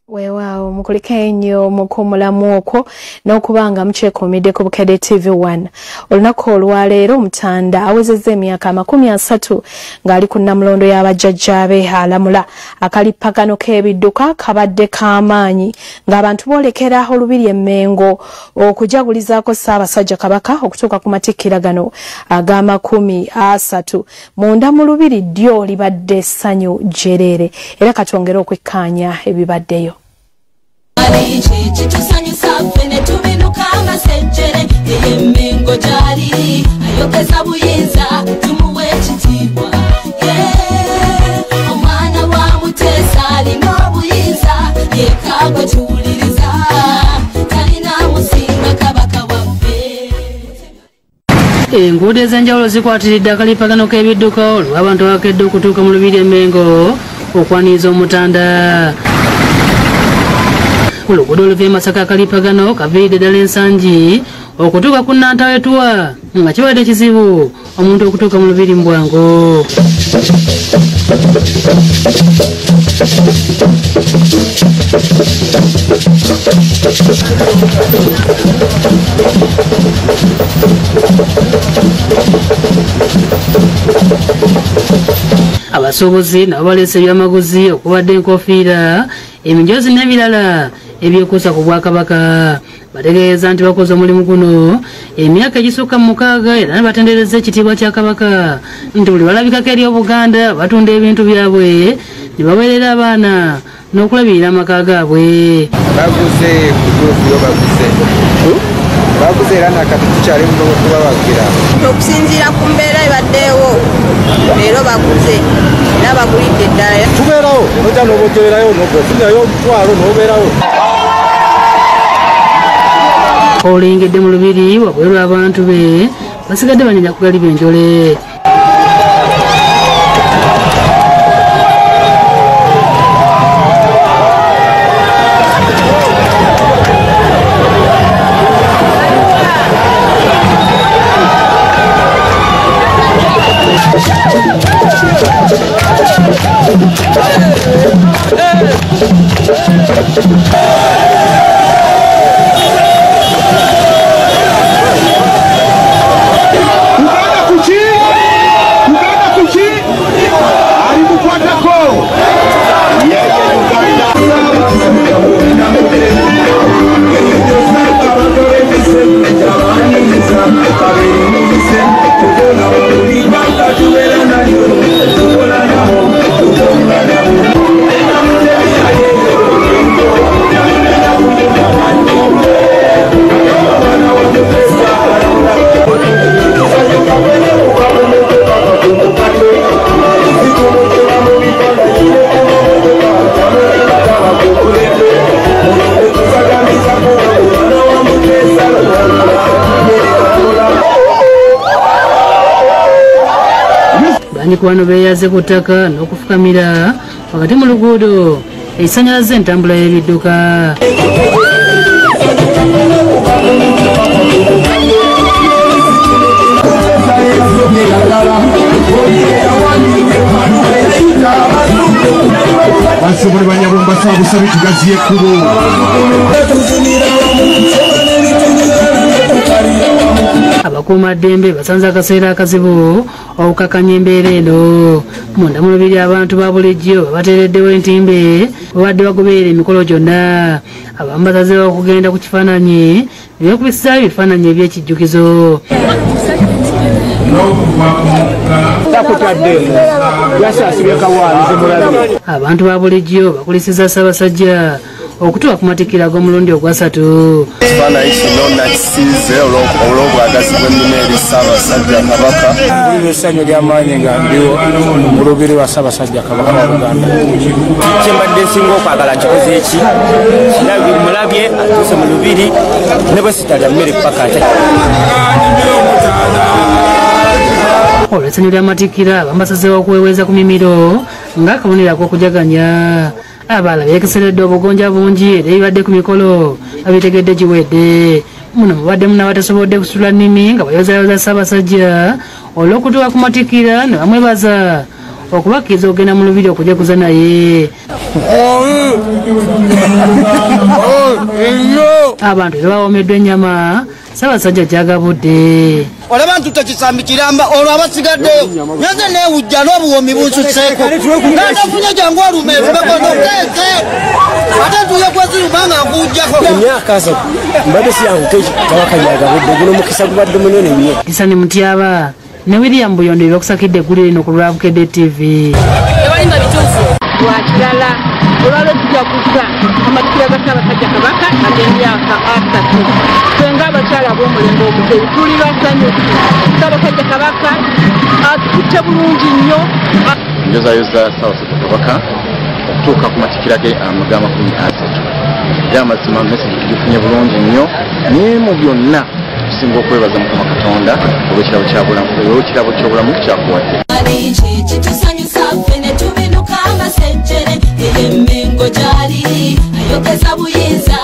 Weewaawo mukulike nnyo mukumulamu okwo n'okubanga mukyekuumidde ku Bukedde TV1. Olunaku olwaleero Omutanda awezezza emyaka 30 ng'ali ku nnamulondo y'abajjajjaabe alamula. Akalippagano k'ebidduka kabadde k'amaanyi ng'abantu boolekera olubiri e Mmengo okujagulizaako Ssaabasajja Kabaka okutuuka ku matikkira gano ag'ama-30. Munda mu lubiri ddyo libadde ssanyu jjereere era katwongere okwekkaanya ebibaddeyo. Kitusanyusa ffe ne tubinuka amasejjere ey'Emmengo gy'ali ayogeza buyinza tumuwe ekitiibwa. Omwana wa Muteesa alina obuyinza yekka gwe tuwuliriza talina musinga Kabaka waffe. Enguudo ez'enjawulo zikwatiridde akalippagano k'ebidduka olw'abantu abakedde okutuuka mu lubiri e Mmengo okwaniriza Omutanda. Ku luguudo oluva e Masaka akalippagano kaviiridde ddala Ensangi okutuuka ku Nantawetwa nga kibadde kizibu omuntu okutuuka mu lubiri mu bwangu. Abasuubuzi nabo baleese ebyamaguzi okubadde enkofiira, eminjozi n'ebirala ebyekuusa ku Bwakabaka. Bategeeza nti bakoze omulimu guno emyaka egisukka mu 6 era ne batendereza ekitiibwa kya Kabaka nti buli balabikako eri Obuganda batunda ebintu byabwe ne baweerera abaana n'okulabirira amaka gaabwe. Baguze kutuufu yo baguze era nakati tukyali kubabagira. Okusinziira ku mbeera ebaddewo leero baguze era bagulidde ddala. Tubeerawo nojja n'obogererayo n'ofunirayo omutwalo n'obeerawo. Olengedde mu lubiri wabweru abantu be basigadde banyenya kugaliba enjole. Bangi ku bano beeyaze ku ttaka n'okufukamira wakati mu luguudo ekisannyalaza entambula y'ebidduka. Basobole banyabomba saabusabe tugaziye ekkubo. Abakuumaddembe basanze akaseera akazibu okukakanya embeera eno. Munda mu lubiri abantu ba bulijjo babateereddewo entimbe babadde bagoberera emikolo gyonna. Abamu basazeewo okugenda ku kifaananyi ne beekubisaayo ebifaananyi eby'ekijjukizo. Abantu ba bulijjo bakulisiza Ssaabasajja okutuuka ku matikkira ag'omulundi ogwasatu. Ekifaananyi kino nakisiize olw'obwagazi bw'ennima eri Ssaabasajja Kabaka. Mpulira essanyu ly'amaanyi nga ndiwo mu lubiri lwa Ssaabasajja Kabaka wa Buganda. Kye mbadde nsinga okwagala nkikoze eki? Mulabye atuuse mu lubiri ne bwe sitalya mmere paka nkya. Olw'essanyu ly'amatikkira abamu basazeewo okuweweeza ku mimiro ng'akabonero ak'okujaganya. Abalala beekeseredde obugonja bungi era ebibadde ku mikolo babitegedde giwedde. Muno mubaddemu n'abatasobodde kusitula nnimi nga bayozayoza Ssaabasajja olw'okutuuka ku matikkira ne bamwebaza okubakkiriza okugenda mu lubiri okujaguza naye. Abantu era bawomeddwa ennyama Ssaabasajja gy'agabudde. Olaba ntutte kisambi kiramba olwo abasigaddeyo nze neewujja n'obuwoomi bunsuseeko nga jangu olume erumeko nokeeke ate ntuye kweziruma nga nkuwujjako. Emyaka 3 mbadde siyanguke Kabaka gy'agabudde, guno mukisa gubadde munene nnyo. Isani Mutyaba ne William Buyondo be bakusakidde eggulire lino ku lwa Bukedde TV. Tebalimba bituufu. Lwakirala olwalwo tujaguza amatikkira ga Ssaabasajja Kabaka ag'emyaka 3. Ffe ng'abakyala ab'omulembe Omutebi tuli basanyufu. Ssaabasajja Kabaka atukutte bulungi nnyo. Njozayoza Ssaabasajja Kabaka okutuuka ku matikkira ge 30. Era amazima message tugifunye bulungi nnyo, naye mu byonna tusinga okwebaza Mukama Katonda olw'ekirabo ky'obulamu kyakuwadde. Kitusanyusa ffe ne tubinuka amasejjere, eyo Emmengo gy'ali ayogeza buyinza.